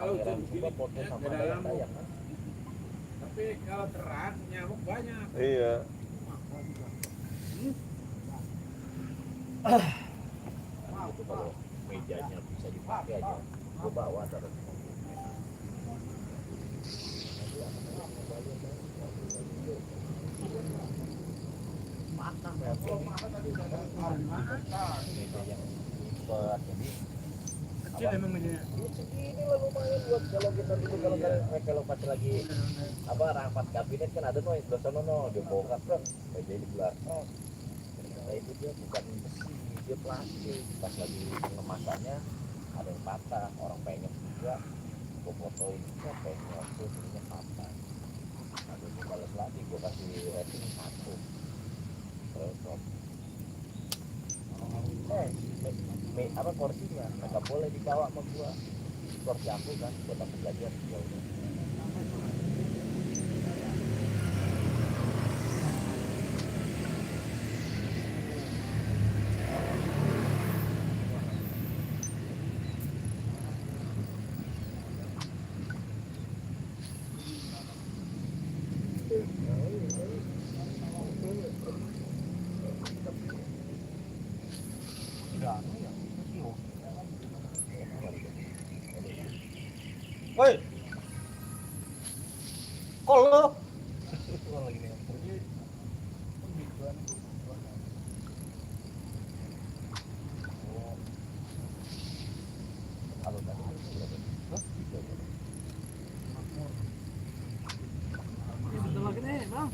kalau hujan begini foto sama beda dayang lampu. kan. Tapi kalau terang nyamuk banyak. Iya. Itu kalau mejanya bisa dipakai aja, gue bawa taruh. Matang ya. Meja yang lipat jadi Kecil emang mejanya. segini lah lumayan buat kalau kita dulu kalau pas lagi apa rapat kabinet kan ada no yang sebelah sana no dia bongkar kan meja di belakang. Nah itu dia bukan besi, dia plastik. Pas lagi pengemasannya ada yang patah, orang penyok juga. Gue fotoin, ya penyok tuh jadinya patah. Ada gue balas lagi, gue kasih rating 1. Terus apa kursinya nggak boleh dibawa sama gua, kursi aku kan buat aku belajar ya udah. Woi. Kol lo. Bentar lagi nih, Bang.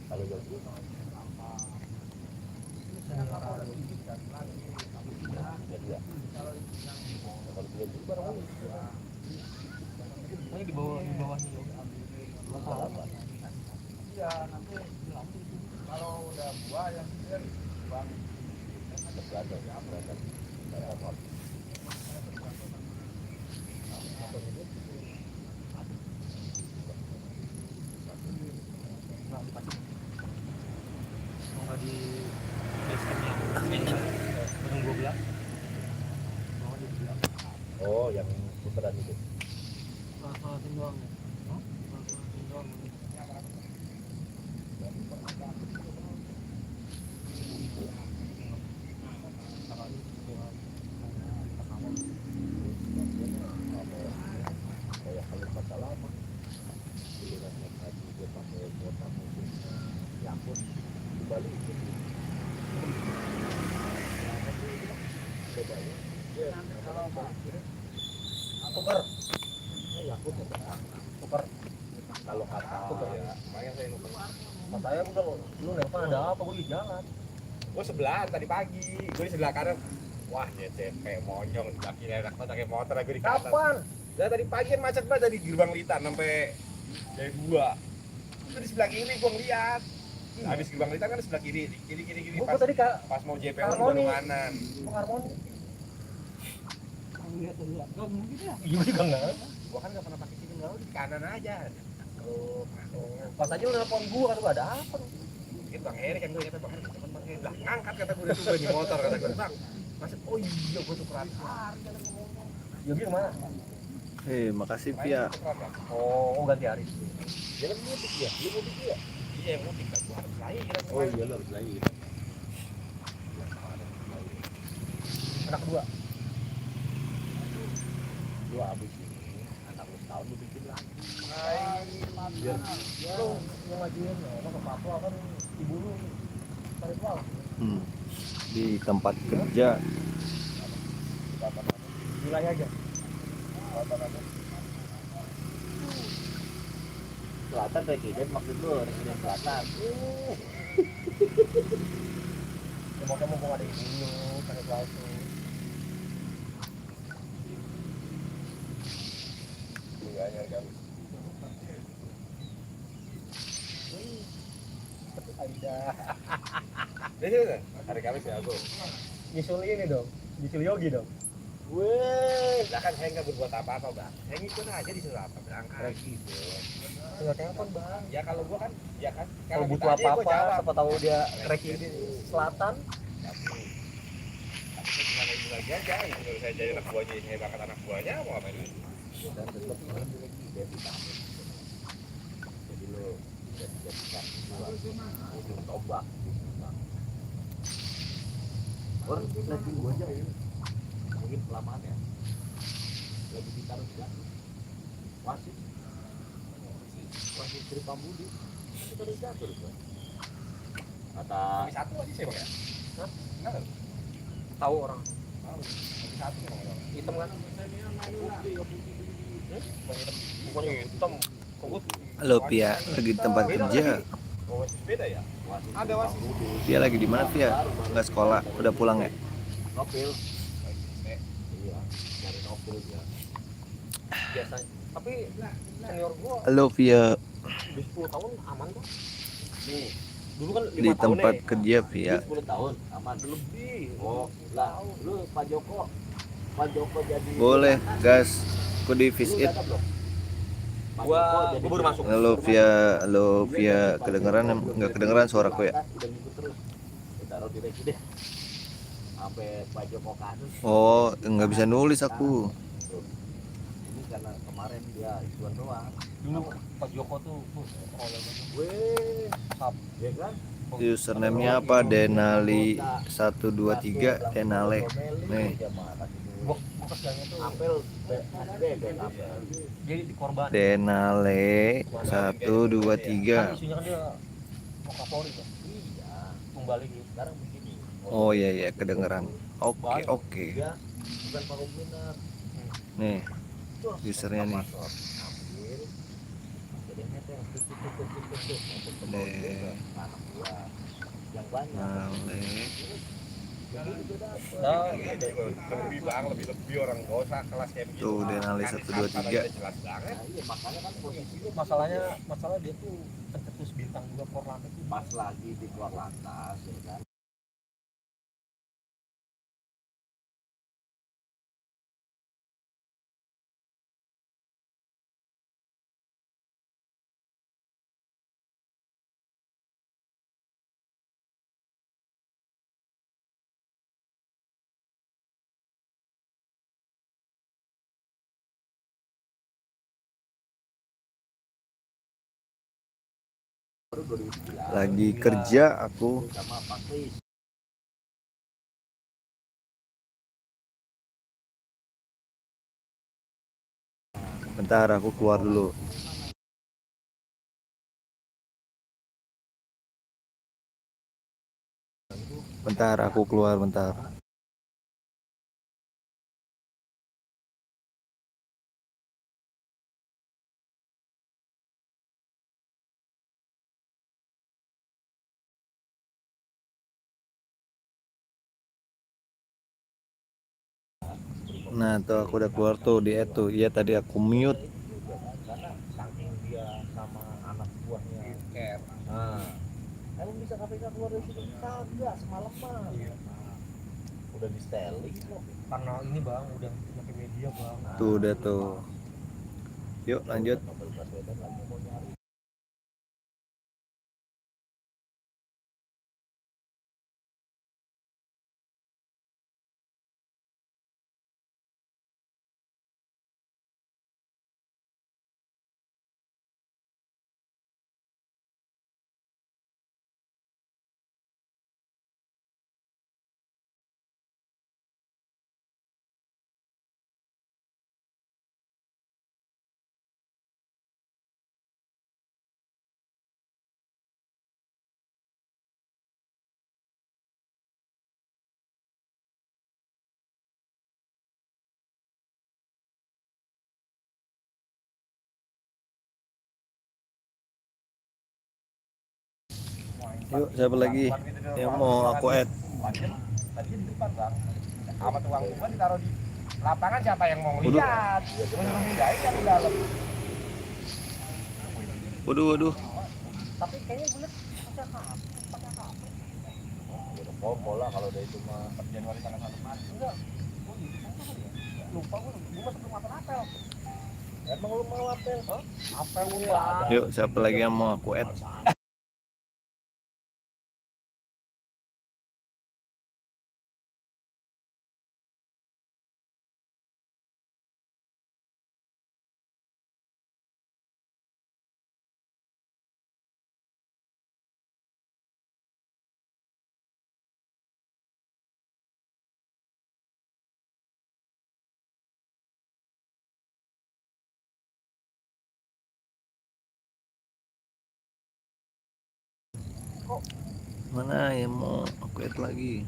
Kalau jadi ya kalau dia jadi barang Ini di bawahnya. Iya, nanti kalau udah buah yang kecil bang berada ya berada Mau di basecampnya gedung 12. Mau di belakang. oh yang putaran itu Salah doang ya. Salah doang. kayak kalau kata lama dengan naik haji dia pakai kota musik ya pun dibalikin bedanya dia kalau Tuker. ya pun Tuker. kalau kata ya banyak saya lupa. Mas saya udah lu nelpon ada apa gue di jalan. Gue sebelah tadi pagi, gue di sebelah kanan. Wah, JCP monyong di kaki enak banget pakai motor gue di kanan. Kapan? Ya tadi pagi kan macet banget dari gerbang Litan sampai dari gua. Itu di sebelah kiri gua ngeliat. Habis gerbang Litan kan di sebelah kiri, kiri Gue pas, tadi pas mau JPO di Harmoni. kanan. Harmoni. Lihat tadi ya. Enggak mungkin ya. Iya juga enggak. Gua kan nggak pernah pakai sini nggak di kanan aja. Pas aja lu nelpon gua kata gua ada apa? Mungkin Bang Heri kan gue kata Bang Heri, teman Bang Heri. Lah ngangkat kata gue itu di motor kata gue. Bang, masuk. Oh iya gua tuh perhatian. Yogi kemana? Makasih Pia. Oh, ganti hari. dia kan mudik ya dia mudik ya Iya, mudik kan gua harus lahir. oh iya lo harus lahir Anak kedua. dua abis ini anak lu setahun lu bikin lagi Biar lu yang ngajuin ya, ke Papua kan ibu lu tarik wal. Di tempat kerja. Wilayah aja. selatan presiden maksud lu presiden selatan Mau ada ibu lu tarik wal tuh. Iya kan. Ada. Jadi hari Kamis ya aku. Nyusul ini dong. Nyusul Yogi dong. Weh, lah kan saya nggak berbuat apa-apa, Bang. Saya ngikut aja disuruh apa berangkat gitu. Tinggal telepon, Bang. Ya kalau gua kan, ya kan. Kalau butuh ditanya, gua apa-apa, jawab. siapa tahu dia reki di selatan. Tapi saya cuma lagi lagi aja. Kalau saya jadi anak buahnya, saya bakat anak buahnya mau ngapain lagi? dan tetap mengambil lagi dia vitamin. Jadi lo bisa dijadikan ujung tombak. Orang lagi gua aja ya, mungkin kelamaan ya. Lagi ditaruh di dalam wasit Sri Pambudi kita udah jatuh itu. Kata Tapi satu lagi sih bang ya? Hah? Enggak kan? Tahu orang Tapi satu bang. hitam kan? Bukannya hitam. Halo Pia, lagi di tempat kerja. Oh, wasis beda ya? wasit Ada Sri wasit. Pambudi. Pia lagi di mana Pia? Nggak sekolah, udah pulang ya? Nopil. Wasis B. Iya, dari Nopil ya. Biasanya. Tapi senior gua Halo Pia, di 10 tahun aman kok. Nih, Dulu kan 5 di tahun tempat ya. kerja Pia. 10 tahun aman. Lebih. Oh, lah, lu Pak Joko jadi Boleh, gas. Aku di Lu visit. udah ada belum? Pak Gua Joko jadi baru masuk. Halo Pia, kedengeran nggak kedengeran suaraku ya? Udah ngikut terus. Ditaruh di residen. Sampai Pak Joko kasus. Oh, nggak bisa nulis aku. Ini karena kemarin dia isuan doang. Dulu Pak Joko tuh oleh Weh, Sap. ya kan? Username-nya apa? Denali 123 Denale. Nih. Gua kerjanya tuh Apel, bebek apel. jadi di korban. Denale 123. Kan isunya kan dia mau Kapolri kan. Iya, Kembali gitu. sekarang begini. Oh iya iya kedengeran. Oke. Dia bukan pakai minat. Nih, usernya nih. Ambil. Jadinya tuh yang tutup. Deh. Anak gua yang banyak. Denale. Jadi itu dapat. Nah, lebih orang gak usah kelas kayak begitu. Tuh Denali Kan 123. jelas banget. Nah, iya makanya kan posisinya masalah dia tuh pencetus bintang 2 Korlantas itu pas lagi di keluar lantas ya kan. Baru 2009 Lagi kerja aku. sama Pak Kris. Bentar aku keluar dulu. Bentar aku keluar bentar. Nah tuh aku udah keluar tuh di itu. Iya tadi aku mute. Karena saking dia sama anak buahnya care. Nah, emang bisa KPK keluar dari situ? Kagak, semalam mah. Udah di styling kok. karena ini bang udah pakai media bang. Tuh udah tuh. Yuk lanjut. Novel Baswedan lagi mau nyari. Yuk siapa lagi yang mau aku add? Tadi di depan bang. Sama tukang gua ditaruh di lapangan, siapa yang mau Waduh. lihat? Menurut mindahin kan di dalam. Waduh. Tapi kayaknya gue liat pakai apa? Udah pola kalau udah itu mah. Januari tanggal 1 Maret. Enggak. Oh gitu kan kali ya. Lupa gue masuk rumah apel. Emang lu mau apel? Apel gue bang. Yuk siapa lagi yang mau aku add? Mana ya mau aku add lagi.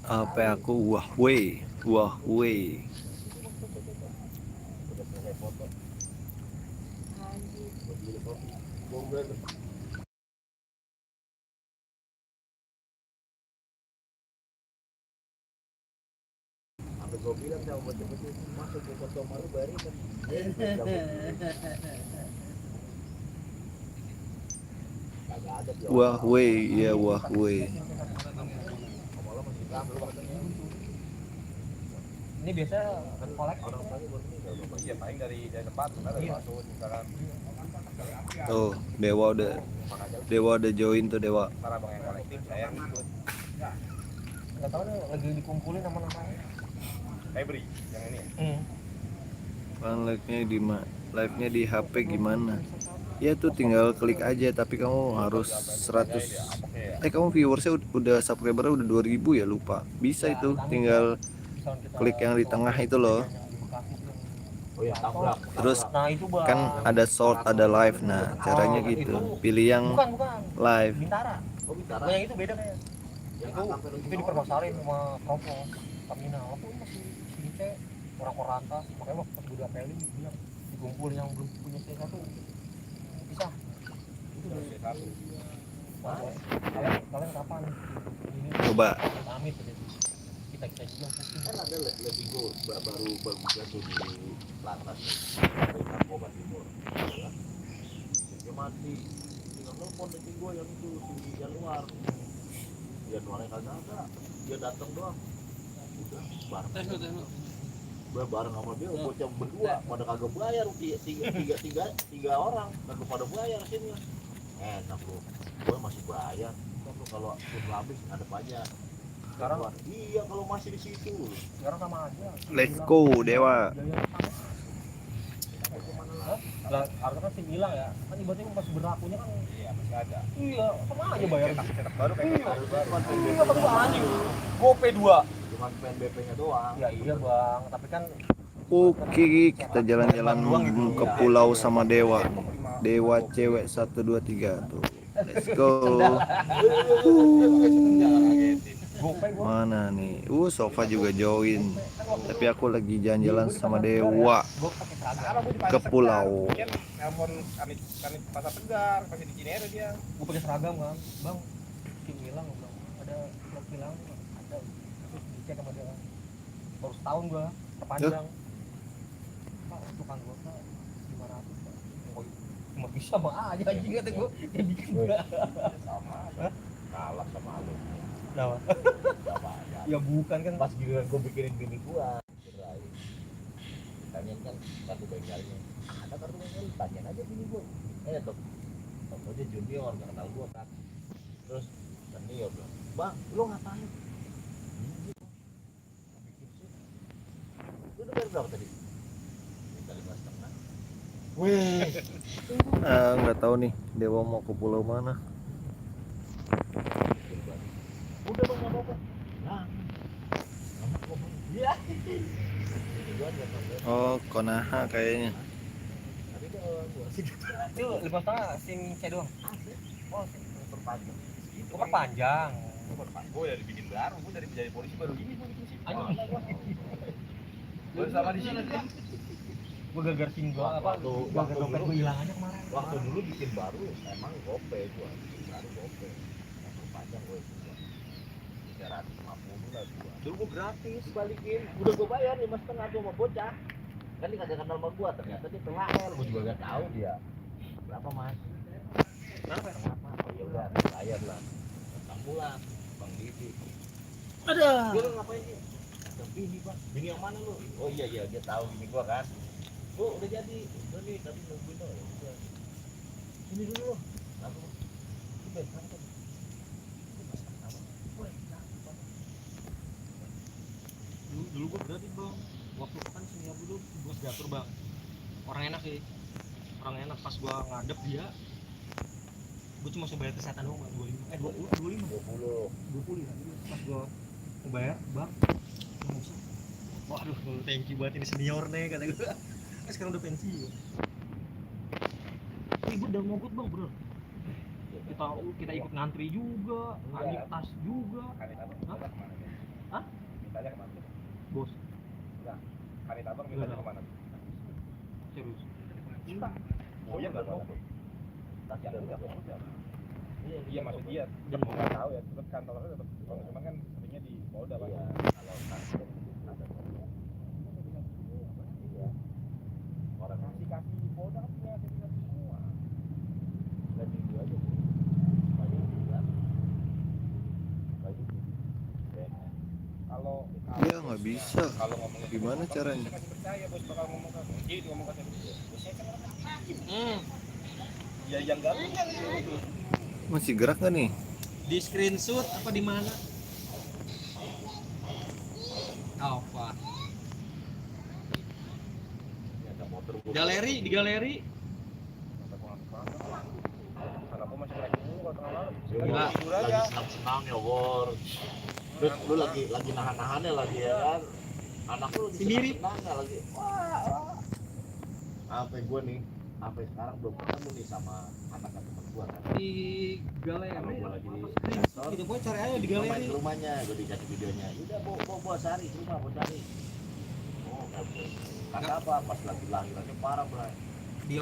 HP aku Huawei. Udah selesai foto. Gua beli kopi. Gua udah sampai gua bilang sama bocah-bocah masuk ke foto malu bayarin kan. Kagak ada sih. Huawei, ya Huawei. Malah masih ramai katanya. Ini biasanya kolek Orang tadi baru tinggal. Iya, paling dari depan kan dari masuk misalkan Tuh, Dewa udah join tuh Dewa. para bang yang kolektif saya yang ikut nggak tahu nih lagi dikumpulin nama-namanya. Febri yang ini. Bang live-nya di HP gimana? Ya tuh tinggal klik aja, tapi kamu harus 100. Kamu viewersnya udah subscribernya udah 2000 ya, lupa. Bisa itu, tinggal klik yang di tengah itu loh. Oh ya, tabrak. Terus Nah itu bang. kan ada short, ada live. Nah caranya gitu, pilih yang Bukan. live. Bintara. Oh, Bintara. Yang itu beda kayak. Itu dipermasalahin sama Provo Tamina. Aku masih since orang Korantas, makanya waktu pas gue diapelin bilang dikumpulin yang belum punya C1 pisah. Itu dari satu. kalian kapan ini Coba. amit kita juga pusing. Kan ada lebih go baru jatuh di Latas dari Narkoba Timur. Dia mati. Tinggal telepon dari gua yang itu si Januar. Januarnya kagak ada. Dia datang doang. Udah bareng sama dia bocah berdua pada kagak bayar tiga orang kagak pada bayar sini. Enak lu. Gua masih bayar. Tapi kalau pun habis ada pajak. Sekarang Iya kalau masih di situ. sekarang sama aja. Let's go Dewa. Lah, harusnya kan SIM hilang ya. Kan ibaratnya masih berlakunya kan. Iya, masih ada. Iya, sama aja bayar. Cetak baru kayak Iya. baru. Iya, tapi gua anjing. GoPay 2. Cuman PNBP-nya doang. Ya iya, Bang. Tapi kan Oke, kita jalan-jalan ke pulau sama Dewa. Dewa cewek 1 2 3 tuh. Let's go. GoPay gua Mana nih? Sofa juga join. Tapi aku lagi jalan-jalan sama Dewa pakai seragam. Sekarang gua di ke pulau. Kan nelpon kanit Pasar Tegar, masih di Cinere dia. Gua pakai seragam kan. Bang, SIM hilang bang. Ada yang hilang ada. Terus dicek sama dia kan. Baru setahun gua perpanjang. Pak, untuk kan gua 500 Pak. Oh, cuma bisa mah aja anjing kata gua. Dia bikin gua. Sama kalah sama lu. Nah, Sama aja. ya bukan kan Pas giliran gua bikinin bini gua. Tanyain kan kartu bengkelnya. Ada kartu bengkel, tanyain aja bini gua. Tuh. Contoh dia junior nggak kenal gua kan. Terus senior bilang, "Bang, lu ngapain?" Bikin sih. Lu udah bayar berapa tadi? Minta 5,5. Weh. Nggak tahu nih Dewa mau ke pulau mana. Udah bang, nggak apa-apa. Nah, iya. Oh, Konaha kayaknya. Tapi doang, gua sih itu 5,5 SIM C doang. oh, perpanjang. Gua perpanjang. Gue dari bikin baru, gue dari menjadi polisi baru ini gue bikin sih. Anjing. Baru sama di sini. Gua gagar SIM gua apa? Gagar dompet gua hilang aja kemarin. Waktu dulu bikin baru emang GoPay gua, bikin baru GoPay. Yang perpanjang gua itu gua 350 lah gua. Dulu gua gratis balikin, udah gua bayar 5,5 tuh sama bocah. Kan dia kagak kenal sama gua, ternyata dia PHL, gua juga gak tahu dia. Berapa mas? Berapa? Oh ya udah, bayar lah. Datang pulang, Bang Didi. Ada. Dia ngapain sih? Ada bini bang. Bini yang mana lu? Oh iya dia tahu bini gua kan. Bu udah jadi. Udah nih tadi nungguin lo. Ya udah. Ini dulu. Aku. Udah, aku. Dulu gue berarti bang, waktu kan senior dulu bos diatur bang, orang enak sih, orang enak. Pas gue ngadep dia, gue cuma suruh bayar kesehatan doang bang, 25 ya. Pas gue mau bayar bang, langsung, waduh thank you banget ini senior nih kata gue. Sekarang udah pensiun. Ribut dan mogut bang bro. Kita ikut ngantri juga, ngantri tas juga. Kanitabang Hah? kemana? Hah? Mintanya kemana? Bos, Kanitabang mintanya kemana? serius. Oh iya nggak mau. Tapi Yang udah udah. Iya maksud dia. Dan Mau nggak tahu ya. Tetap kantornya tetap. Cuman kan sebenarnya di Polda kan. Iya, kalau kasih ada iya. Orang kasih di Polda kan punya sertifikat semua. Dan itu aja sih. Banyak juga. Banyak. Kalau Ya nggak bisa. kalau ngomongin Gimana caranya? saya masih percaya bos bakal ngomong kan. Jadi ngomong kata dia. Bos saya kan orang hakim. Ya yang enggak itu. Masih gerak nggak nih? Di screenshot apa di mana? Apa? Ini ada motor gua. Galeri, di galeri. Anakku masih lagi dulu kalau tengah malam. Gila. Tidur aja. Lagi senang-senang ya, Bor. Terus lu lagi nahan-nahannya lagi ya kan. Anak lu Sendiri. senang-senangnya lagi. Wah. Sampai gua nih, sampai sekarang belum ketemu nih sama anak teman gua kan. Di galeri. Kalau gua lagi di Screenshot gitu, gue cari aja di gua main galeri. ke rumahnya, gua dikasih videonya. Udah bawa cari ke rumah, bawa cari. Oh, kata apa? Pas lagi lahirannya parah, Bray. Di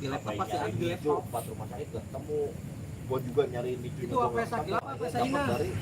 laptop pasti ada di itu laptop. pas rumah sakit gak ketemu. Gua juga nyariin di Itu apa sakit apa Dapat Saina? dari